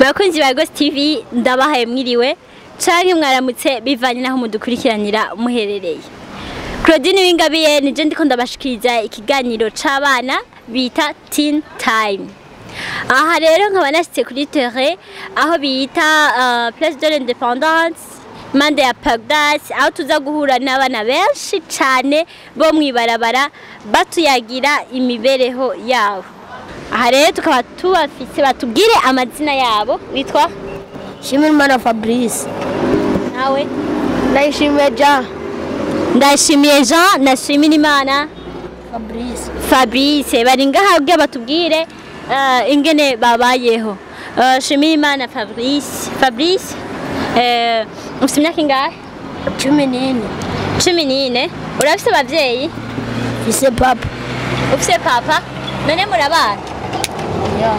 Bakunzi ba Ghost TV, ndabahaye mwiriwe canke mwaramutse bivanye naho mudukurikiranira muherereye. Claudine Wingabiye nije ndiko ndabashikiriza ikiganiro c'abana bita Teen Time. Aha rero nkaba nashitse kuri terrain aho bita Place de l'Indépendance, mande ya Pagdas, aho tuza guhura n'abana benshi cane bo mwibarabara batuyagira imibereho yabo. Aha rero tukaba tubafise, batubwire amazina yabo. Witwa? Shimirimana Fabrice. Nawe? Ndayishimiye Jean. Ndashimiye Jean na Shimirimana Fabrice. Fabrice bari ngaha kugira batubwire ingene babayeho. Shimirimana Fabrice, ufite imyaka ingahe? 14. 14. Urafise abavyeyi? Mfise papa. Ufise papa? None murabana? Ya.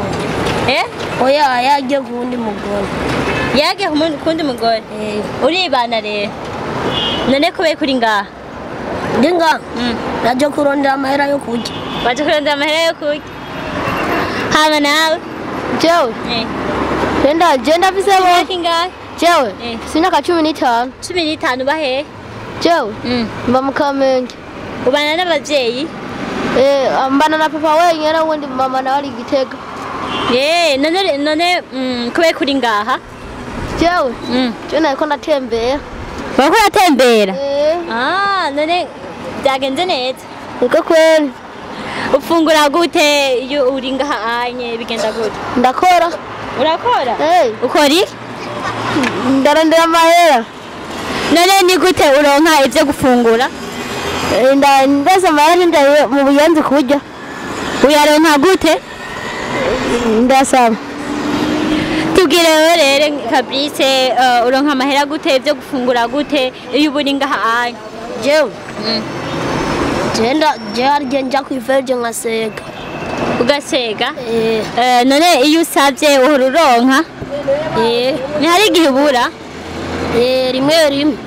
Eh? Oya, yagiye ku wundi mugore. Yagiye ku kundi mugore? Eh. Uribana rero? None kubera kuri ngaha? Ndi ngaha. Naje kurondera amahera yo kurya. Waje kurondera amahera yo kurya. Hama nawe? Jewe. Eh. Jenda jenda mfise bo. Imyaka ingahe? Jewe. Eh. Mfise imyaka 15. 15 bahe? Jewe. Mba mu Kamenge. Ubana n'abavyeyi? Eh, mbana na papa wenyene, wundi mama nawe ari Gitega. Eh, none kubera kuri ngaha? Jewe. Jewe nariko ndatembera. Wariko uratembera? Eh. Ah, none byagenze neza? Niko kweli. Ufungura gute iyo uri ngaha anye, bigenda gute? Ndakora. Urakora? Eh. Ukora iki? Ndarondera amahera. None ni gute uronka ivyo gufungura? Eh, ndasa amahera ndaye mu buyenzi kurya. Uyaronka gute? Ndasaba. Tubwire rero rero Fabrice, uronka amahera gute, ivyo gufungura gute iyo uba uri ngaha anye? Jewe. Jenda jewe harya nja kw'iferuje nkasega. Ugasega? Eh. None iyo usavye uhora uronka? Eh. Ntihari igihe ubura? Eh, rimwe rimwe.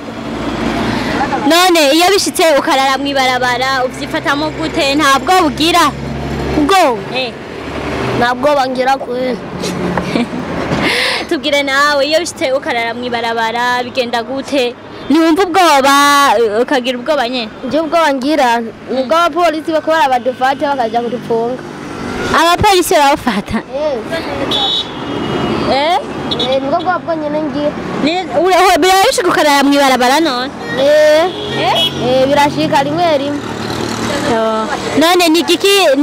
None iyo bishitse ukarara mw'ibarabara uvyifatamo gute, nta bwoba ugira? Ubwoba? Eh. Nta bwoba ngira kweli. Tubwire nawe, iyo bishitse ukarara mw'ibarabara bigenda gute? Ntiwumva ubwoba, ukagira ubwoba nyene? Nje ubwoba ngira ni ubw'abapolisi bako barabadufata bakaja kudufunga. Abapolisi barabafata? Eh. Eh? Eh, nibwo bwoba bwonyene ngira. Birashika ukarara mw'ibarabara none? Eh. Eh? Eh, birashika rimwe rimwe. None ni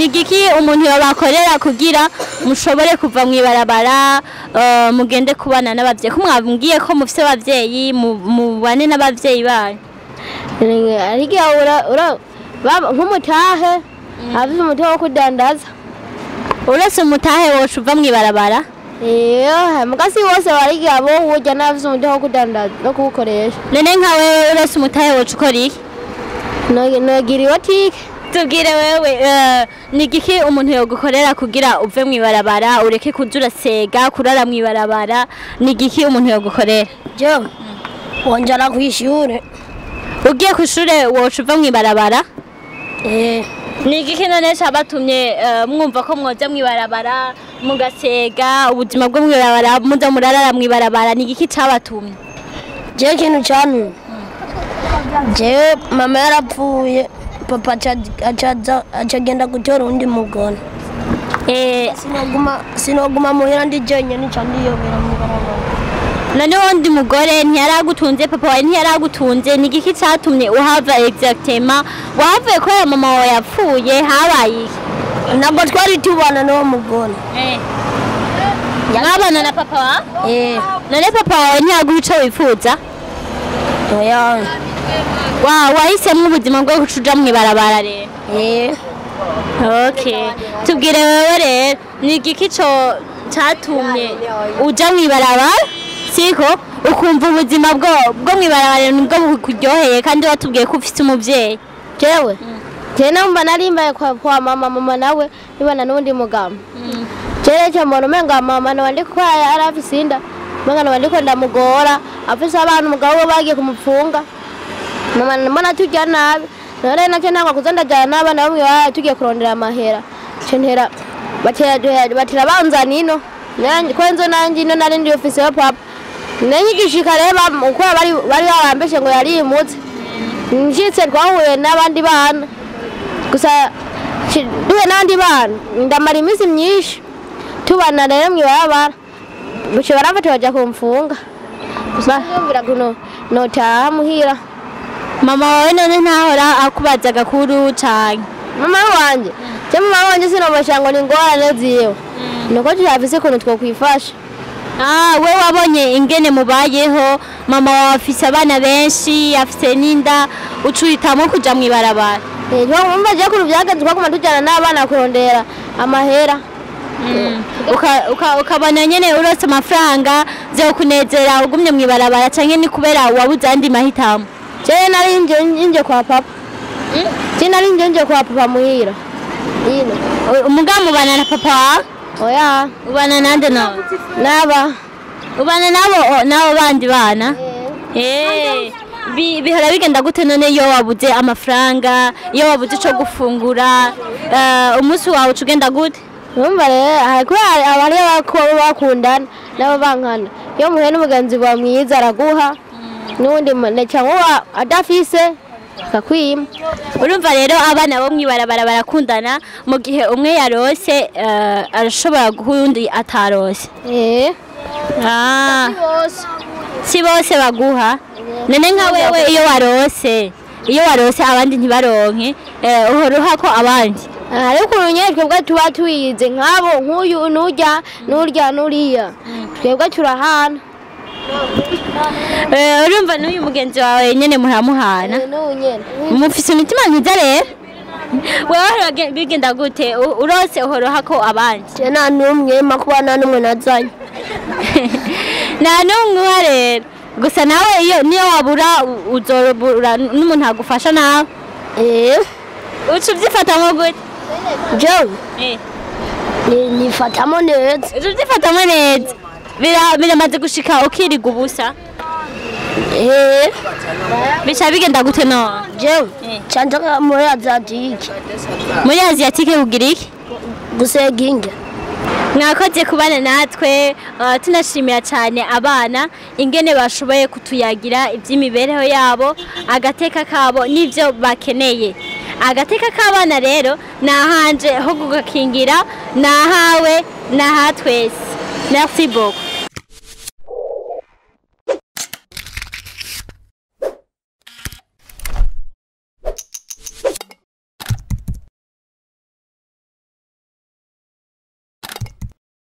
igiki umuntu yobakorera kugira mushobore kuva mw'ibarabara, mugende kubana n'abavyeyi? Ko mwabwiye ko mufise abavyeyi, mubane n'abavyeyi banyu. Ariko nk'umutahe, afise umutahe wo kudandaza. Uretse umutahe woca uva mw'ibarabara? Eh, mugasi wose bariga abo wurya n'afise umutahe wo kudandaza no kuwukoresha. None nka wewe uretse umutahe woca ukora iki? Nogira ibotike. Tubwire wewe, ni igiki umuntu yogukorera kugira uve mw'ibarabara, ureke kuza urasega, kurara mw'ibarabara? Ni igiki umuntu yogukorera? Jewe. Wonjana kw'ishure. Ugiye kw'ishure woca uva mw'ibarabara? Eh. Ni igiki none cabatumye mwumva ko mwoja mw'ibarabara, mugasega, ubuzima bwo mw'ibarabara, muza murarara mw'ibarabara, ni igiki cabatumye? Jewe ikintu cantumye. Jewe mama yarapfuye, papa acagenda gutora uwundi mugore. Eh, Sinoguma muhira ndi jenyene, nca ndiyobera mw'ibarabara. None wundi mugore ntiyaragutunze, papa wawe ntiyaragutunze, ni igiki catumye uhava exactement? Wahavuye kubera mama wawe yapfuye, habaye iki? Ntabwo twari tubana n'uwo mugore. Eh. Mwabana na papa wawe? Eh. None papa wawe ntiyaguha ico wifuza? Oya. Wahisemwo ubuzima bwo guca uja mw'ibarabara rero? Eh. Okay. Tubwire wewe rero, ni igiki co catumye uja mw'ibarabara? Siko ukumva ubuzima bwo mw'ibarabara nibwo bukuryoheye, kandi watubwiye ko ufise umuvyeyi. Jewe. Jewe numva narimbaye kwa mama, mama nawe nibana n'uwundi mugabo. Jewe cyo mbona umenga mama nawe ndiko yarafise inda, umenga nawe ndiko ndamugora, afise abana umugabo we bagiye kumupfunga. Mama mbona turya nabi. None nacyo ntabwo kuza ndajyana n'abana bamwe baba tugiye kurondera amahera. Cyo ntera batera banzana ino. Kwanza nanje ino nari ndi ofisi ya papa. Nanyigishika rero uko bari babambeshe ngo yarimutse. Nshitse twahuye n'abandi bana. Gusa duhe n'abandi bana ndamara iminsi myinshi tubana rero mw'ibarabara. Buce barafata baja kumfunga. Gusa yumvira kuno notaha muhira. Mama wawe none ntahora akubaza agakuru canke? Mama wanje, je mama wanje sinomesha ngo ni ingorane ziwe. Nuko tutafise ukuntu twokwifasha. Ah, we wabonye ingene mubayeho, mama wawe afise abana benshi, afise n'inda, uca uhitamwo kuja mw'ibarabara. Umva je ukuntu vyagenze, twaguma tujana n'abana kurondera amahera. Ukabona nyene urose amafaranga vyokunezera ugumye mw'ibarabara canke ni kubera wabuze andi mahitamo? Je nari nje kwa papa. Je nari nje kwa papa muhira. Ino. Umugabo ubana na papa wawe? Oya. Ubana nande nawe? Naba. Ubana nabo bandi bana? Bihora bigenda gute none iyo wabuze amafaranga, iyo wabuze ico gufungura, umunsi wawe uca ugenda gute? Urumva rero kubera abari bakundana nabo bankana. Iyo muhuye n'umugenzi wawe mwiza araguha, n'uwundi cyangwa adafise akakwima. Urumva rero abana bo mw'ibarabara barakundana, mu gihe umwe yarose arashobora guha uwundi atarose. Si bose baguha. None nka wewe iyo warose abandi ntibaronke, uhora uhako abandi. Ariko ukuntu nyene twebwe tuba tuyize nk'abo, nk'uyu n'urya n'urya n'uriya, twebwe turahana. Urumva n'uyu mugenzi wawe nyene muramuhana. N'uyu nyene. Mufise imitima myiza rero. Wewe bigenda gute? Urose uhora uhako abandi? Je nta n'umwe makuba nta n'umwe nazanye. Nta n'umwe uha rero. Gusa nawe iyo niyo wabura uzorobura n'umuntu agufasha nawe. Uca uvyifatamwo gute? Jewe nifatamo neza. Uca uvyifatamwo neza. Biramaze gushika ukiriga ubusa. Bica bigenda gute none? Jewe canja muri Aziatike. Muri Aziatike kugira iki? Gusega inge. Mwakoze kubana natwe, tunashimira cyane abana ingene bashoboye kutuyagira iby'imibereho yabo, agateka kabo n'ibyo bakeneye. Agateka k'abana rero nahanje ho kugakingira, nahawe nahatwese. Merci beaucoup.